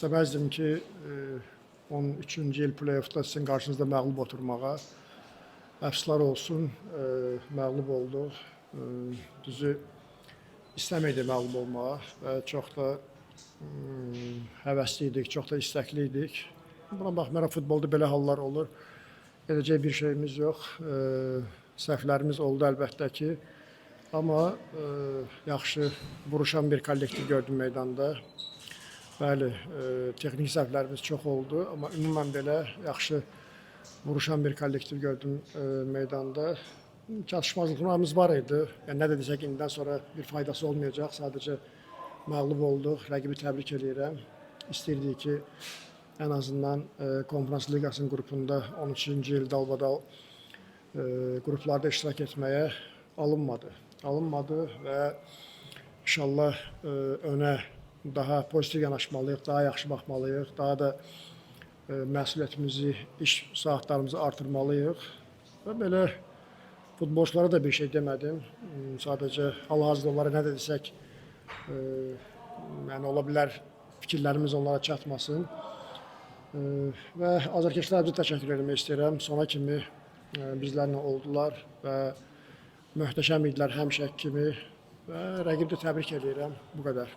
İstəməzdim ki, 13-cü il play-offda sizin qarşınızda məğlub oturmağa. Əfsuslar olsun, məğlub olduq. Düzü istəmirdik məğlub olmağa və çox da həvəsli idik, çox da istəkli idik. Buna baxmayaraq futbolda belə hallar olur. Edəcək bir şeyimiz yox. Səhvlərimiz oldu əlbəttə ki. Amma yaxşı vuruşan bir kollektiv gördüm meydanda. Bəli, texniki səhvlərimiz çox oldu, amma ümumən belə yaxşı vuruşan bir kollektiv gördüm meydanda. Çatışmazlıqlarımız var idi. Yəni nə də desək indidən sonra bir faydası olmayacaq. Sadəcə məğlub olduq. Rəqibi təbrik eləyirəm. İstəyirdik ki, ən azından Konfrans Liqasının qrupunda 13-cü il dalbadal qruplarda iştirak etməyə alınmadı. Alınmadı və inşallah önə daha pozitiv yanaşmalıyıq, daha yaxşı baxmalıyıq, daha da məsuliyyətimizi, iş saatlarımızı artırmalıyıq. Və belə futbolçulara da bir şey demədim. Sadəcə hal-hazırda onlara nə də desək, yəni ola bilər fikirlərimiz onlara çatmasın. Və azarkeşlərə təşəkkür etmək istəyirəm. Sona kimi bizlərlə oldular və möhtəşəm idilər həmişəki kimi və rəqibi də təbrik eləyirəm. Bu qədər.